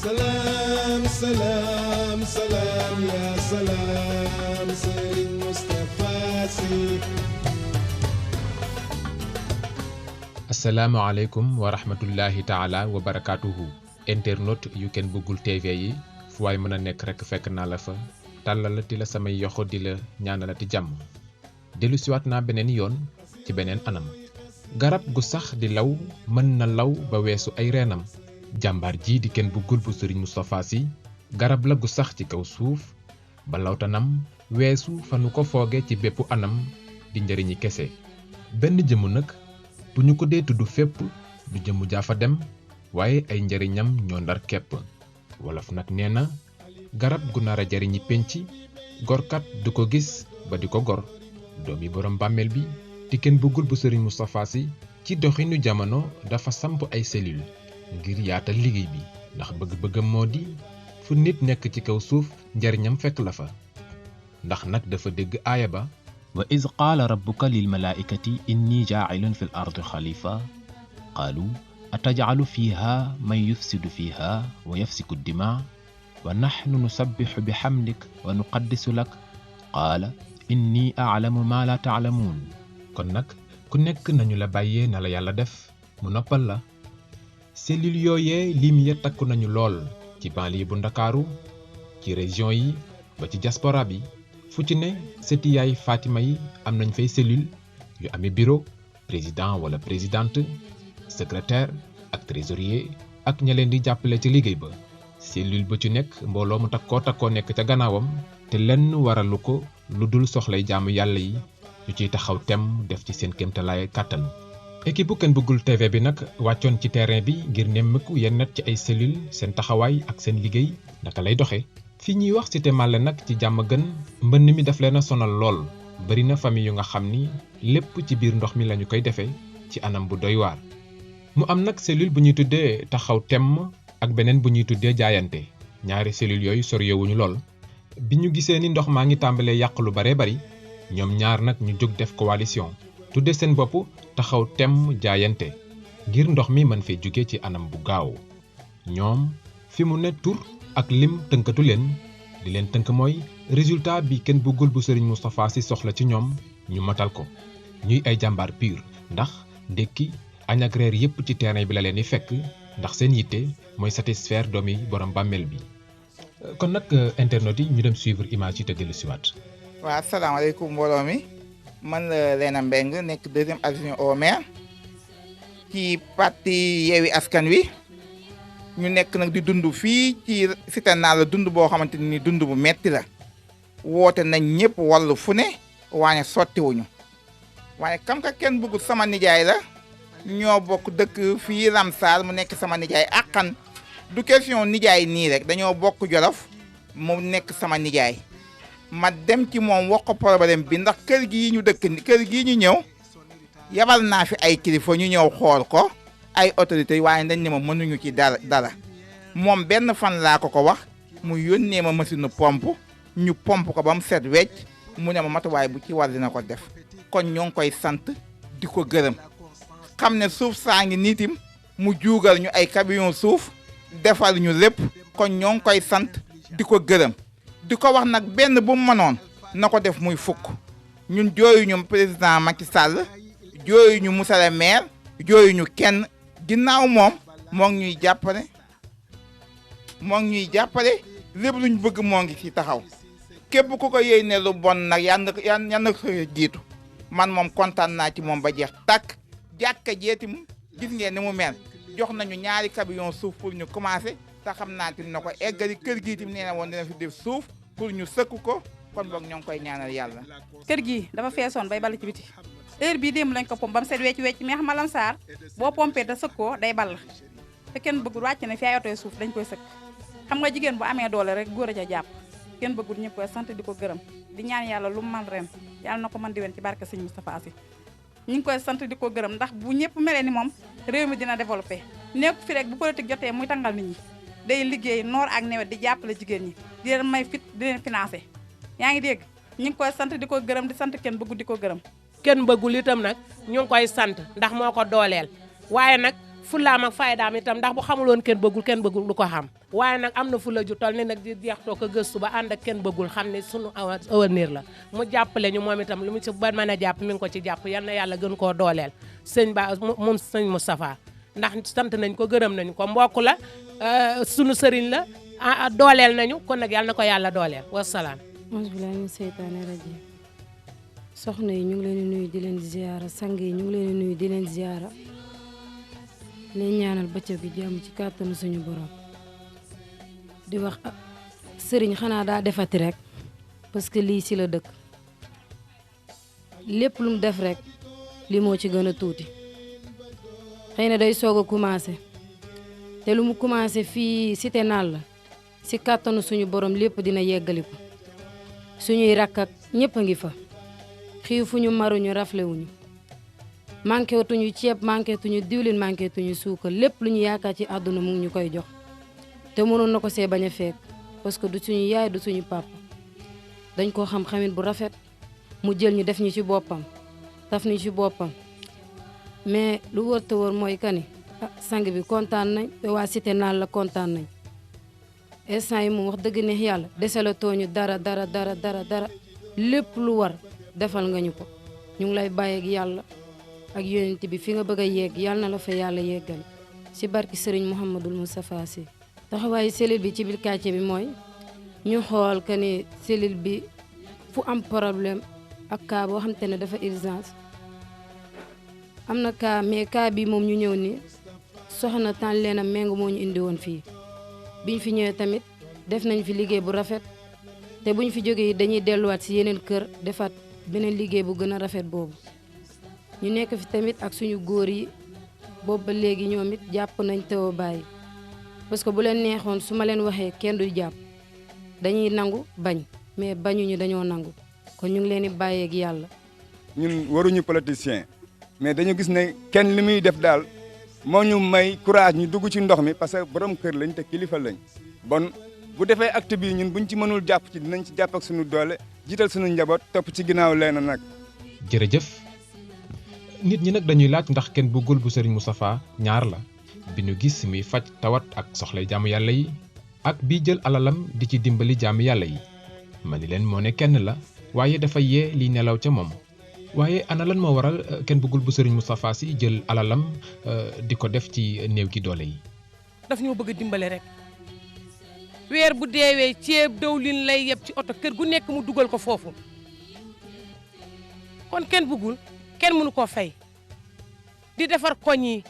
Salam, salam, salam, ya salam, Serigne Moustapha Sy. asalaamaaleykum wa rahmatullahi taala wa barakaatuhu internaute yu Ken Bëggul TV yi fu waay mën a nekk rek fekk naa la fa tàllalati la samay yoxo di la ñaanalati jàmm dellu siwaat naa beneen yoon ci beneen anam garab gu sax di law mën na law ba weesu ay reenam jàmbaar ji di Ken Bëggul bu Serigne Moustapha Sy garab la gu sax ci kaw suuf ba lawtanam weesu fa nu ko fooge ci bépp anam di njëriñi kese benn jëmm nag bu ñu ko dee tudd fépp du jëmm jaafa dem waaye ay njariñam ñoo ndar kepp wolof nag nee na garab gu nar a jariñi penc gorkat du ko gis ba di ko gor doomi borom bàmmeel bi di Ken Bëggul bu Serigne Moustapha Sy ci doxinu jamono dafa samp ay cellule ngir yaatal liggéey bi ndax bëgg-bëggam moo di fu nit nekk ci kaw suuf njariñam fekk la fa ndax nag dafa dégg aaya ba وإذ قال ربك للملائكة إني جاعل في الأرض خليفة قالوا أتجعل فيها من يفسد فيها ويفسك الدماء ونحن نسبح بحمدك ونقدس لك قال إني أعلم ما لا تعلمون kon nag ku nekk nañu la bàyyee na la yàlla def mu noppal la cellule yooyee lim ya takku nañu lool ci banlieue bu ndakaaru ci région yi ba ci diaspora bi fu ci ne sëti yaay Fatima yi am nañ fay cellule yu amee bureau président wala présidente secrétaire ak trésorier ak ña leen di jàppale ci liggéey ba cellule ba ci nekk mbooloo mu takkoo nekk ca gannaawam te lenn waralu ko lu dul soxlay jaamu yàlla yi ñu ciy taxaw tem def ci seen kéemtalaay kàttan équipe bu Ken Bëggul TV bi nag wàccoon ci terrain bi ngir nemmeeku yenn ci ay cellule seen taxawaay ak seen liggéey naka lay doxee fi ñuy wax cité Malé nag ci jàmm gën mbënn mi daf leen a sonal lool bari na famille yu nga xam ni lépp ci biir ndox mi lañu koy defee ci anam bu doy waar mu am nag cellule bu ñuy tuddee taxaw temm ak beneen bu ñuy tuddee jaayante ñaari cellule yooyu soriyewuñu lool bi ñu gisee ni ndox maa ngi tàmbalee yàq lu baree bari ñoom ñaar nag ñu jóg def coalition tuddee seen bopp taxaw temm jaayante ngir ndox mi mën fee jóge ci anam bu gaaw ñoom fi mu ne tur ak lim tënkatu leen li leen tënk mooy résultat bi Ken Bëggul bu Serigne Moustapha Sy soxla ci ñoom ñu matal ko ñuy ay jàmbaar pur ndax ndékki añ ak reer yépp ci terrain bi la leen di fekk ndax seen yitte mooy satisfaire doomi borom bàmmeel bi kon nag internautes yi ñu dem suivre image yi te dellu siwaat waaw asalaamaaleykum mbooloo mi man la Léna Mbengue nekk deuxième adjoint au maire ci parti Yewwi Askan Wi ñu nekk nag di dund fii ci cité la dund boo xamante ni dund bu metti la woote nañ ñëpp wallu fu ne waaye sottiwuñu waaye kam ka Ken Bëggul sama nijaay la ñoo bokk dëkk fii Lamsar mu nekk sama nijaay àqan du question nijaay nii rek dañoo bokk Jolof mu nekk sama nijaay ma dem ci moom wax ko problème bi ndax kër gii ñu dëkk kër gii ñu ñëw yabal naa fi ay kilifa ñu ñëw xool ko ay autorités waaye dañ ne ma mënuñu ci dara moom benn fan laa ko wax mu yónnee ma machine pompe ñu pompe ko ba mu set wecc mu ne ma matuwaay bu ci war dina ko def kon ñoo ngi koy sant di ko gërëm xam ne suuf saa ngi niitim mu juugal ñu ay camion suuf defal ñu lépp kon ñoo ngi koy sant di ko gërëm di ko wax nag benn bu mu mënoon na ko def muy fukk ñun jooyuñu président Macky Sall jooyuñu monsieur le maire jooyuñu kenn ginnaaw moom moo ngi ñuy jàppale lépp luñ bëgg moo ngi ci taxaw képp ku ko yéy ne lu bon nag yan na ko jiitu man moom kontaan naa ci moom ba jeex tàkk jàkka jeetim gis ngeen ni mu mel jox nañu ñaari camion suuf pour ñu commencer te xam naa tim na ko eggali kër gi itam nee na woon dina fi def suuf pour ñu sëkk ko kon boog ñoo ngi koy ñaanal yàlla. kër gi dafa feesoon bay ball ci biti heure bii démb lañ ko pomp ba mu set wecc mais xam nga Lamsar boo pompé te sëkkoo day ball te Ken Bëggul wàcc na fi ay oto suuf dañ koy sëkk xam nga jigéen bu amee doole rek góor a ca jàpp Ken Bëggul ñëpp koy sant di ko gërëm di ñaan yàlla lu mu man ren yàlla na ko mën di wen ci barke Serigne Moustapha Sy ñu ngi koy sant di ko gërëm ndax bu ñëpp melee ni moom réew mi dina développé nekk fi rek bu politique jotee muy tàngal nit ñi day liggéey noor ak nawet di jàppale jigéen ñi di leen may fit di leen financé yaa ngi dégg ñu ngi koy sant di ko gërëm di sant Ken Bëggul di ko gërëm Ken Bëggul itam nag ñu ngi koy sant ndax moo ko dooleel waaye nag fullaam ak faydaam itam ndax bu xamuloon kenn bëggul du ko xam waaye nag am na fulla ju toll ni nag di jeextoo ko gëstu ba ànd ak kenn bëggul xam ne sunu avenir la mu jàppale ñu moom itam lu mu ci ba mën a jàpp mi ngi ko ci jàpp yal na yàlla gën koo dooleel sëñ Ba moom sëñ Moustapha ndax sant nañ ko gërëm nañ ko mbokk la sunu sëriñ la dooleel nañu kon nag yal na ko yàlla dooleel wasalaam. bismillaahi mina seytaane rajiim soxna yi ñu ngi leen di nuyu di leen ziyaara sang yi ñu ngi leen di nuyu di leen ziyaara leen ñaanal bëccëg bi jàmm ci kàttanu suñu borom di wax sëriñ xanaa daa defati rek parce que lii si la dëkk lépp lu mu def rek lii moo ci gën a tuuti xëy na day soog a commencé te lu mu commencé fii cité naal la si kàttanu suñu borom lépp dina yeggaliku suñuy rakk ak ñëpp a ngi fa xiifuñu maruñu raflewuñu manqué tuñu ceeb manqué tuñu diwlin manqué tuñu suukar lépp lu ñu yaakaar ci àdduna mu ngi ñu koy jox te mënoon na ko see bañ a fekk parce que du suñu yaay du suñu papa dañ koo xam-xamit bu rafet mu jël ñu def ñu ci boppam taf ñu ci boppam mais lu wër te wër mooy kani sang bi kontaan nañ te waa cité naal la kontaan nañ instant yi moom wax dëgg neex yàlla desela tooñu dara lépp lu war defal nga ñu ko ñu ngi lay bàyyi ak yàlla ak yonent bi fi nga bëgg a yegg yàlla na la fa yàlla yeggal ci barki Serigne Mouhamadul Moustapha Sy taxawaayu cellule bi ci biir quartier bi mooy ñu xool que ni cellule bi fu am problème ak cas boo xam te ne dafa urgence am na cas mais cas bi moom ñu ñëw ni soxna tan leena méng moo ñu indi woon fii biñ fi ñëwee tamit def nañ fi liggéey bu rafet te buñ fi jógee dañuy delluwaat ci yeneen kër defaat beneen liggéey bu gën a rafet boobu ñu nekk fi tamit ak suñu góor yi boobu ba léegi ñoom it jàpp nañ teewoo bàyyi parce que bu leen neexoon su ma leen waxee kenn du jàpp dañuy nangu bañ mais bañuñu dañoo nangu kon ñu ngi leen di bàyyee ak yàlla. ñun waruñu politicien mais dañu gis ne kenn li muy def daal moo ñu may courage ñu dugg ci ndox mi parce que borom kër lañ te kilifa lañ bon bu defee acte bi ñun buñ ci mënul jàpp ci dinañ ci jàpp ak suñu doole jiital suñu njaboot topp ci ginnaaw leena nag. jërëjëf nit ñi nag dañuy laaj ndax kenn bëggul bu Serigne Moustapha ñaar la bi ñu gis muy faj tawat ak soxlay jaamu yàlla yi ak bii jël alalam di ci dimbali jaamu yàlla yi ma ni leen moo ne kenn la waaye dafa yee liy nelaw ca moom waaye ana lan moo waral kenn bëggul bu Serigne Moustapha Sy jël alalam di ko def ci néew gi doole yi. daf ñoo bëgg a dimbale rek weer bu deewee ceeb dawlin lay yeb ci oto kër gu nekk mu dugal ko foofu kon kenn bëggul kenn mënu koo fay di defar koñ yi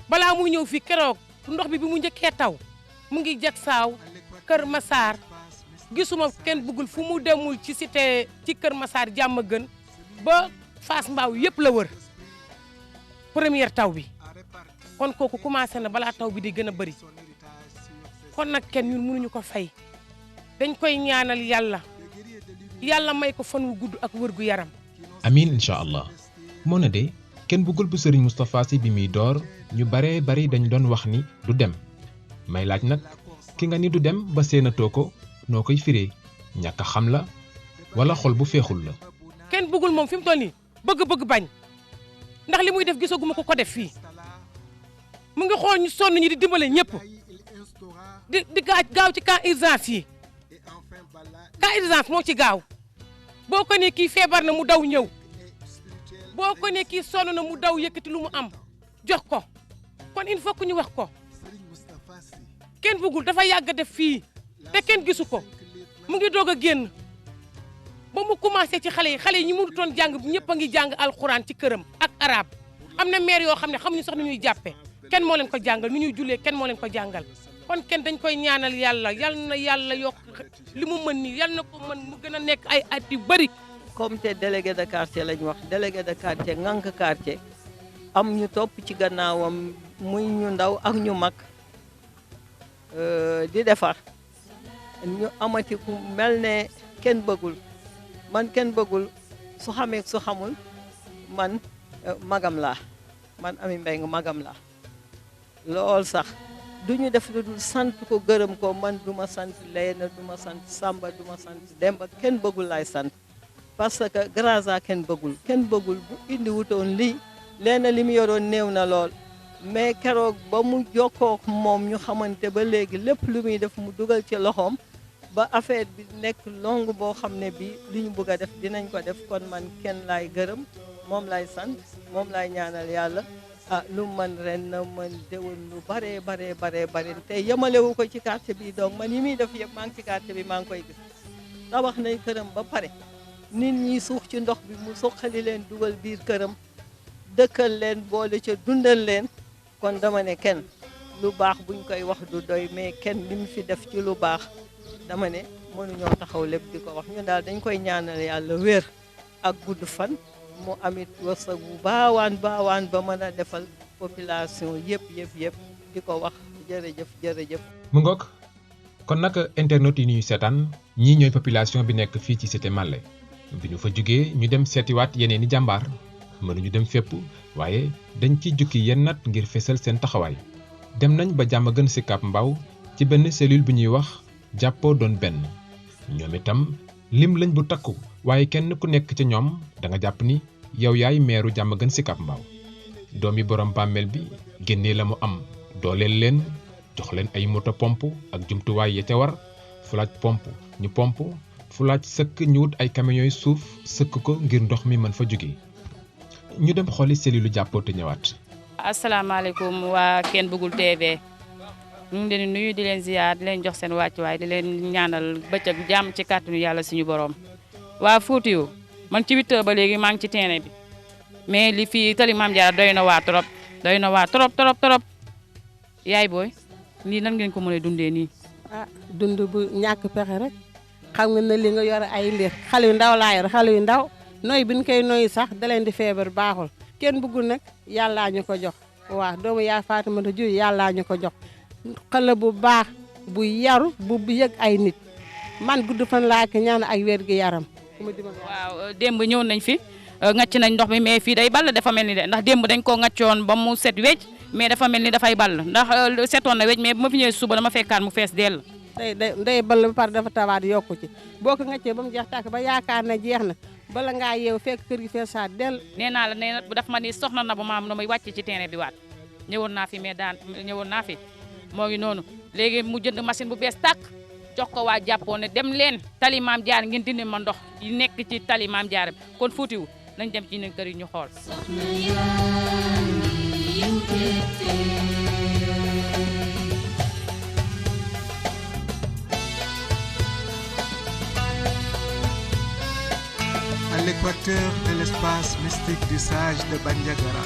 balaa muy ñëw fii keroog ndox bi mu njëkkee taw mu ngi jag saaw Kër Massar gisuma kenn bëggul fu mu demul ci cité ci Kër Massar jàmm gën ba Fass Mbaaw yëpp la wër première taw bi kon kooku commencé na balaa taw bi di gën a bëri kon nag kenn ñun mënuñu ko fay dañ koy ñaanal yàlla may ko fan wu gudd ak wër gu yaram. amiin incha allah moo na de kenn bëggul bu Serigne Moustapha Sy bi muy door ñu baree bari dañu doon wax ni du dem may laaj nag ki nga ni du dem ba séenatoo ko noo koy firee ñàkk a xam la wala xol bu feexul la. kenn bëggul moom fi mu toll nii bëgg bañ ndax li muy def gisaguma ko def fii mu ngi xool ñu sonn ñi di dimbale ñëpp di gaaw ci cas urgence yi cas urgence moo ci gaaw boo ko ne kii feebar na mu daw ñëw boo ko ne kii sonn na mu daw yëkkati lu mu am jox ko kon il faut que ñu wax ko kenn bëggul dafa yàgg def fii te kenn gisu ko mu ngi doog a génn ba mu commencé ci xale yi ñi mu doon jàng ñëpp a ngi jàng alxuraan ci këram ak arab am na maire yoo xam ne xamuñu sax nu ñuy jàppe kenn moo leen ko jàngal nu ñuy jullee kenn moo leen ko jàngal kon kenn dañ koy ñaanal yal na yàlla yokk li mu mën nii yal na ko mën mu gën a nekk ay at yu bëri. comité délégué de quartier lañ wax délégué de quartier ngànk quartier am ñu topp ci gannaawam muy ñu ndaw ak ñu mag di defar ñu amati ku mel ne kenn bëggul man kenn bëggul su xamee su xamul man magam laa man Amy Mbengue magam laa lool sax duñu def lu dul sant ko gërëm ko man duma sant Leena duma sant Samba duma sant Demba kenn bëggul laay sant parce que grâce à kenn bëggul bu indi wutoon lii Leena li mu yoroon néew na lool mais keroog ba mu jokkook moom ñu xamante ba léegi lépp lu muy def mu dugal ci loxoom ba affaire bi nekk long boo xam ne bi li ñu bëgg a def dinañ ko def kon man kenn laay gërëm moom laay sant moom laay ñaanal yàlla lu man ren na man déwén lu bare te yemalewu ko ci quartier bi donc man yi muy def yëpp maa ngi ci quartier bi maa ngi koy gis tabax nañ këram ba pare nit ñi suux ci ndox bi mu suqali leen dugal biir këram dëkkal leen boole ca dundal leen kon dama ne kenn lu baax buñ koy wax du doy mais kenn li mu fi def ci lu baax dama ne mënuñoo taxaw lépp di ko wax ñun daal dañ koy ñaanal yàlla wér ak gudd fan mu amit wërsëg bu baawaan ba mën a defal population yëpp di ko wax jërëjëf. mu ngoog kon nag internet yi ñuy seetaan ñii ñooy population bi nekk fii ci cité Malé bi ñu fa jógee ñu dem seetiwaat yeneen i jàmbaar mënuñu dem fépp waaye dañ ci jukki yenn nat ngir fesal seen taxawaay dem nañ ba Diamaguène Sicap Mbao ci benn cellule bu ñuy wax jàppoo doon benn ñoom itam lim lañ bu takku waaye kenn ku nekk ci ñoom da nga jàpp ni yow yaay meeru Diamaguène Sicap Mbao doomi borom bàmmeel bi génnee la mu am dooleel leen jox leen ay moto pompe ak jumtuwaay ya ca war fu laaj pompe ñu pompe fu laaj sëkk ñu wut ay camions suuf sëkk ko ngir ndox mi mën fa jóge ñu dem xooli cellule jàppoo te ñëwaat. asalaamaaleykum waa Ken Bugul TV ñu ngi leen di nuyu di leen ziar di leen jox seen wàccuwaay di leen ñaanal bëccëg jàmm ci kàttanu yàlla suñu borom. waa Foutiou man ci 8 heures ba léegi maa ngi ci terrain bi mais li fii tali Mame Diarra doy na waa trop yaay booy lii nan ngeen ko mën a dundee nii. dund bu ñàkk pexe rek xam nga ne li nga yor ay liir xale yu ndaw laa yor xale yu ndaw nooy bi ñu koy nooyi sax da leen di feebar baaxul kenn bëggul nag yàllaa ñu ko jox waaw doomu yaa Faatimata Juy yàllaa ñu ko jox xale bu baax bu yaru bu yëg ay nit man gudd fan laa ko ñaan ak wér gi yaram. waaw démb ñëw nañ fi ngacc nañ ndox mi mais fii day ball dafa mel ni de ndax démb dañ koo ngaccoon ba mu set wecc mais dafa mel ni dafay ball ndax setoon na wecc mais bu ma fi ñëwee suba dama fekkaan mu fees dell. day ball ba pare dafa tawaat yokku ci boo ko ngaccee ba mu jeex tàkk ba yaakaar na jeex na bala ngaa yeew fekk kër gi fees saa dell. nee naa la nee na daf ma ni soxna na bu maam damay wàcc ci terrain bi waat ñëwoon naa fi mais ñëwoon naa fi moo ngi noonu léegi mu jënd machine bu bees tàkk jox ko waa jàppoo ne dem leen tali Mame Diarra ngeen dindi ma ndox yi nekk ci tali Mame Diarra kon Foutiou nañ dem ci kër yi ñu xool. À l'équateur de l'espace mystique du sage de Bandiagara,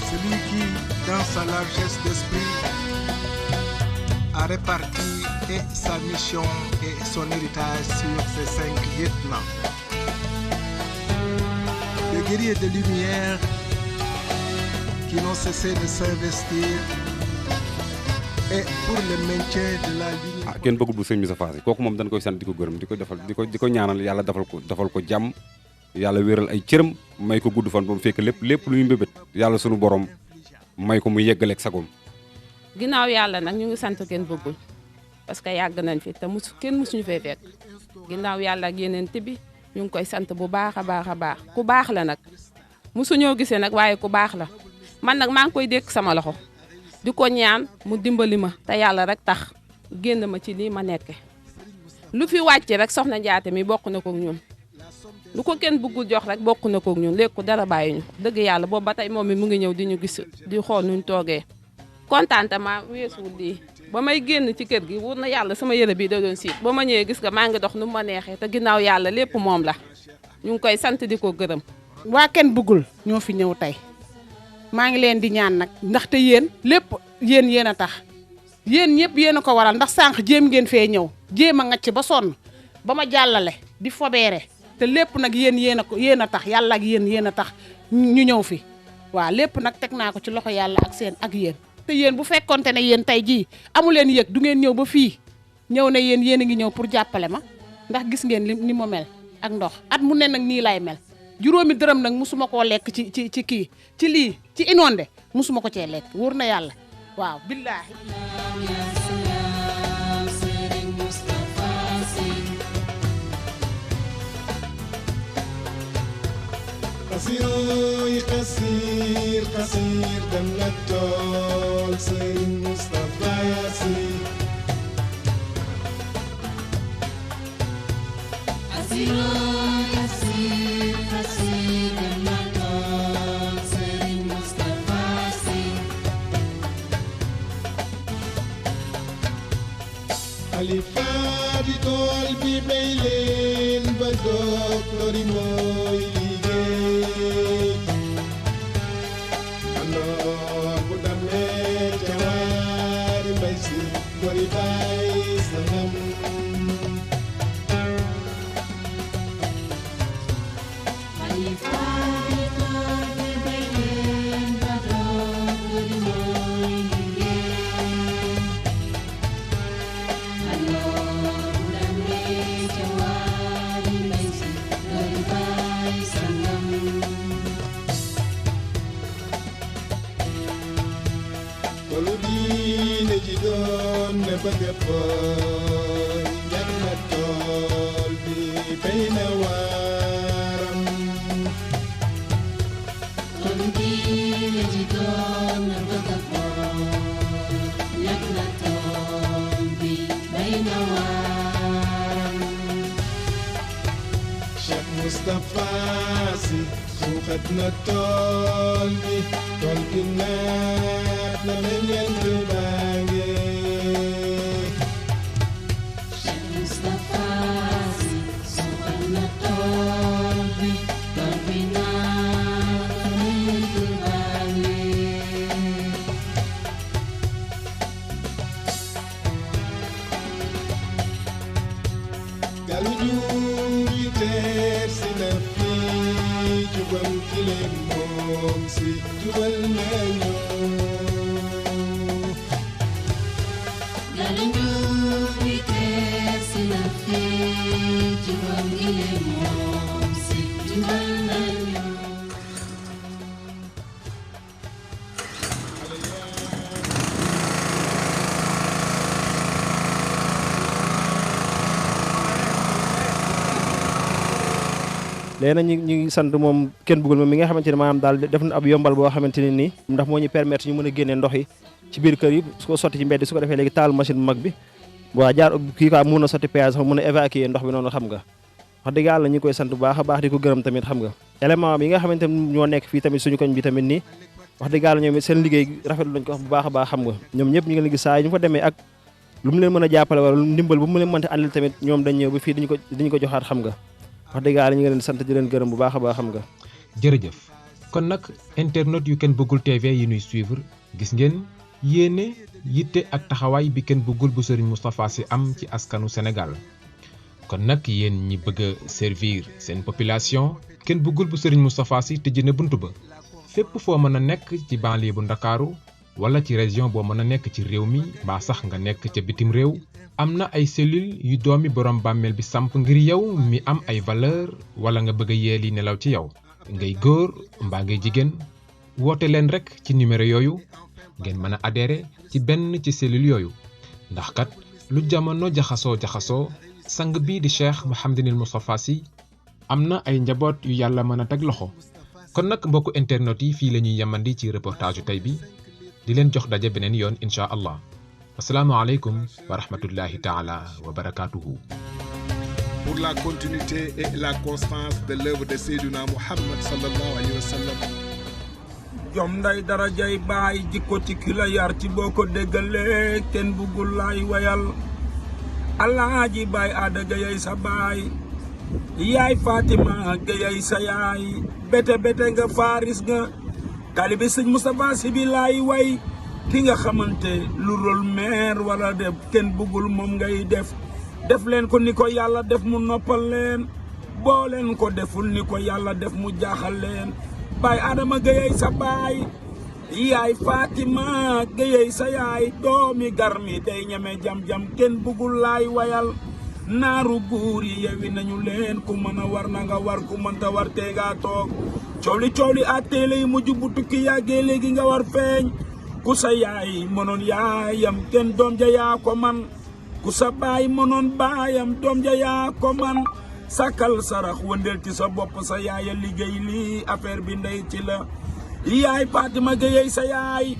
celui qui, dans sa largesse d'esprit, a réparti et sa mission et son héritage sur ses 5 lieutenants. Des guerriers de lumière qui n'ont cessé de s'investir et pour le maintien de la ligne. Ken Bugul bu sëñ Moussa Fassé kooku moom dañ koy sant di ko gërëm di ko defal di ko ñaanal yàlla defal ko jàmm yàlla wéral ay cëram may ko gudd fan ba mu fekk lépp lu ñu mbébét yàlla sunu borom may ko mu yeggaleeg sagoom. ginnaaw yàlla nag ñu ngi sant Ken Bugul parce que yàgg nañ fi te kenn musuñu fee fekk ginnaaw yàlla ak yeneen bi ñu ngi koy sant bu baax a baax ku baax la nag musuñoo gisee nag waaye ku baax la man nag maa ngi koy dékk sama loxo di ko ñaan mu dimbali ma te yàlla rek tax génn ma ci lii ma nekke lu fi wàcc rek soxna Njaate mi bokk na ko ñun lu ko Ken Bugul jox rek bokk na ko ñun léegi dara bàyyi ñu dëgg yàlla boobu ba tey moom mi mu ngi ñëw di ñu gis di xool nuñ toogee contentement weesuwul lii ba may génn ci kër gi wóor na yàlla sama yëre bi da doon siit ba ma ñëwee gis nga maa ngi dox nu ma neexee te ginnaaw yàlla lépp moom la ñu ngi koy sant di ko gërëm. waa Ken Bugul ñoo fi ñëw tey maa ngi leen di ñaan nag ndaxte yéen lépp yéen a tax yéen ñëpp yéen a ko waral ndax sànq jéem ngeen fee ñëw jéem a ngacc ba sonn ba ma jàllale di fobeere te lépp nag yéen a tax yàlla ak yéen a tax ñu ñëw fi waaw lépp nag teg naa ko ci loxo yàlla ak seen ak yéen. te yéen bu fekkonte ne yéen tey jii amu leen yëg du ngeen ñëw ba fii ñëw ne yéen a ngi ñëw pour jàppale ma ndax gis ngeen ni ma mel ak ndox at mu ne nag nii lay mel juróomi dërëm nag musuma koo lekk ci kii ci lii ci inondé musuma ko cee lekk wóor na yàlla waaw billaahi. xasiroy xasir xasir dem na tool Sëriñ Moustapha Sy xasiroy xasir xasir dem na tool Sëriñ Moustapha Sy xalifa di tool bi bay leen ba doog lori mooy liggéey anoor bu damee jawaari mbay si gori bay sangam xalifa di tool bi bay leen ba doog lori mooy liggéey anoor bu damee jawaari mbay si gori bay sangam tolu diine ji doon ne bëgg booy njàng na tool bi bay na waaram tolu diine ji doon ne bëgg booy njàng na tool bi bay na waaram Cheikh Moustapha Sy suuxat na tool bi naat na meññeent baa ngi Cheikh Moustapha Sy suuxat na tool bi naat na meññeent baa ngi galu juubi teer si na fii jubal kileen moom si jubal nañu galu juubi teer si na fii jubal kileen moom si jubal nañu léegi nag ñu ngi sant moom kenn bëggul moom mi nga xamante ne maanaam daal def na ab yombal boo xamante ne nii ndax moo ñu permettre ñu mën a génnee ndox yi ci biir kër yi su ko sotti ci mbedd su ko defee léegi taal machine bu mag bi waa jaar kii quoi mun a sotti péage sax mën a évacuer ndox bi noonu xam nga wax dëgg yàlla ñu ngi koy sant bu baax a baax di ko gërëm tamit xam nga élément yi nga xamante ne ñoo nekk fii tamit suñu koñ bi tamit nii wax dëgg yàlla ñoom seen liggéey rafetlu lañ ko wax bu baax a baax xam nga ñoom ñëpp ñu ngi leen gis saa yi ñu fa demee ak lu mu leen mën a jàppale wala ndimbal bu mu leen mënti àndil tamit ñoom dañ ñëw ba fii dañu ko joxaat xam nga wax dëgg yàlla ñu ngi leen sant di leen gërëm bu baax a baax xam nga. jërëjëf kon nag internet yu Ken Bëggul TV yi ñuy suivre gis ngeen yéene yitte ak taxawaay bi Ken Bëggul bu Serigne Moustapha Sy am ci askanu Sénégal kon nag yéen ñi bëgg a servir seen population Ken Bëggul bu Serigne Moustapha Sy tëj na buntu ba fépp foo mën a nekk ci banlieue bu Ndakaaru wala ci région boo mën a nekk ci réew mi mbaa sax nga nekk ca bitim réew am na ay cellule yu doomi borom bàmmeel bi samp ngir yow mi am ay valeur wala nga bëgg a yeeli nelaw ci yow ngay góor mbaa ngay jigéen woote leen rek ci numéro yooyu ngeen mën a adhéré ci benn ci cellule yooyu ndax kat lu jamono jaxasoo sang bii di Cheikh Mouhamadinil Moustapha Sy am na ay njaboot yu yàlla mën a teg loxo kon nag mbokku internet yi fii la ñuy yemandi ci reportage tey bi di leen jox daje beneen yoon incha allah assalaamu aleykum wa rahmatullahi taala wa barakatuhu. Pour la continuité et la constance de l'œuvre de Seydina Muhammad sallallahu alayhi wa sallam. jom nday darajay baay jikko ci ki la yar ci boo ko déggalee kenn buggul laay wayal alaaji baay aada gayay sa baay yaay Fatima gayay sa yaay bete nga faris nga taalibe sëñ Moustapha Sy bi laay way ki nga xamante lu rôle maire wala def kenn buggul moom ngay def leen ko ni ko yàlla def mu noppal leen boo leen ko deful ni ko yàlla def mu jaaxal leen baay Adama Gayay sa baay yaay Fatima Gayay sa yaay doomi garmi day ñeme jam-jam kenn buggul laay wayal naaru buur yi yewi nañu leen ku mën a war na nga war ku mënta war tee ngaa toog coow li àttee lay mujj bu tukki yàggee léegi nga war feeñ ku sa yaay mënoon yaayam kenn doom ja yaa ko man ku sa baay mënoon baayam doom ja yaa ko man sakal sarax wëndeel ci sa bopp sa yaaya liggéey lii affaire bi ndey ci la yaay Fatima Gueye sa yaay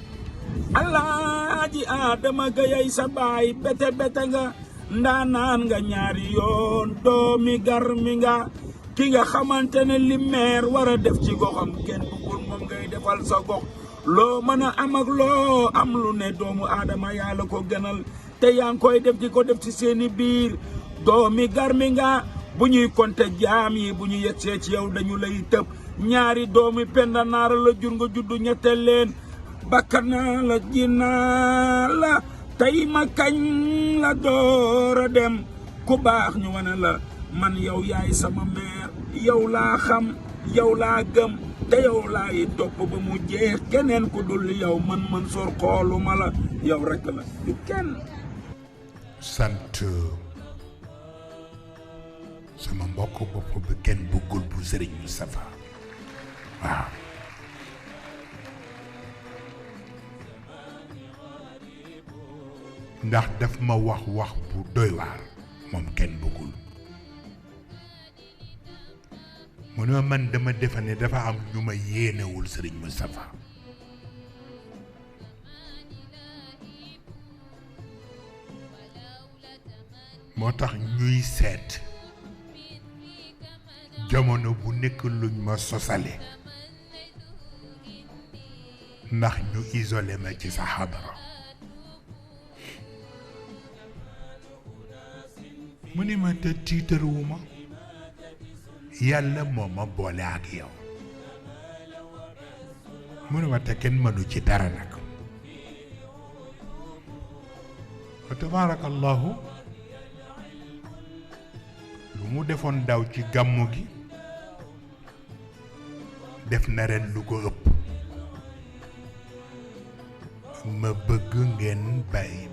Alaaji Adama Gueye sa baay bete bete nga ndaanaan nga ñaari yoon doomi garmi nga ki nga xamante ne li meer war a def ci goxam kenn bëggul moom ngay defal sa gox loo mën a am ak loo am lu ne doomu aadama yàlla ko gënal te yaa ngi koy def di ko def ci seeni biir doomi garmi nga bu ñuy konte jaam yi bu ñu yegsee ci yow dañu lay tëb ñaari doomi penda naara la jur nga juddu ñetteel leen bakkana la jinaa la tey ma kañ la door a dem ku baax ñu wane la man yow yaay sama meer yow laa xam yow laa gëm te yow laay topp ba mu jeex keneen ku dul yow man Mansour xooluma la yow rek la du kenn. sant sama mbokk bopp bi kenn bëggul bu Serigne Moustapha waaw. ndax daf ma wax bu doy waar moom kenn bëggul mu ne man dama defe ne dafa am ñu ma yéenewul Serigne Moustapha moo tax ñuy seet jamono bu nekk luñ ma sosale ndax ñu isolé ma ci sa xadara mu ni ma te tiitaruwuma yàlla moo ma boole ak yow mu ne ma te kenn mënu ci dara nag wa tabaarakallahu lu mu defoon daaw ci gàmmu gi def na ren lu ko ëpp ma bëgg ngeen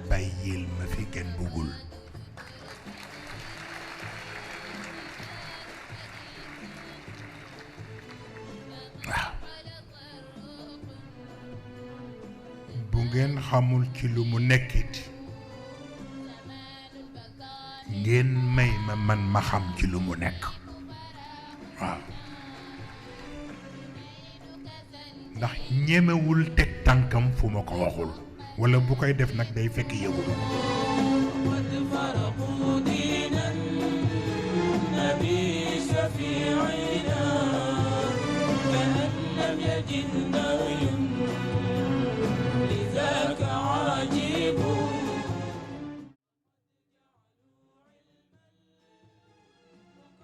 bàyyil ma fi kenn bëggul bu ngeen xamul ci lu mu nekkit ngeen may ma man ma xam ci lu mu nekk waaw ndax ñemewul teg tànkam fu ma ko waxul wala bu koy def nag day fekk yëgul شفيعنا كأن لم يجد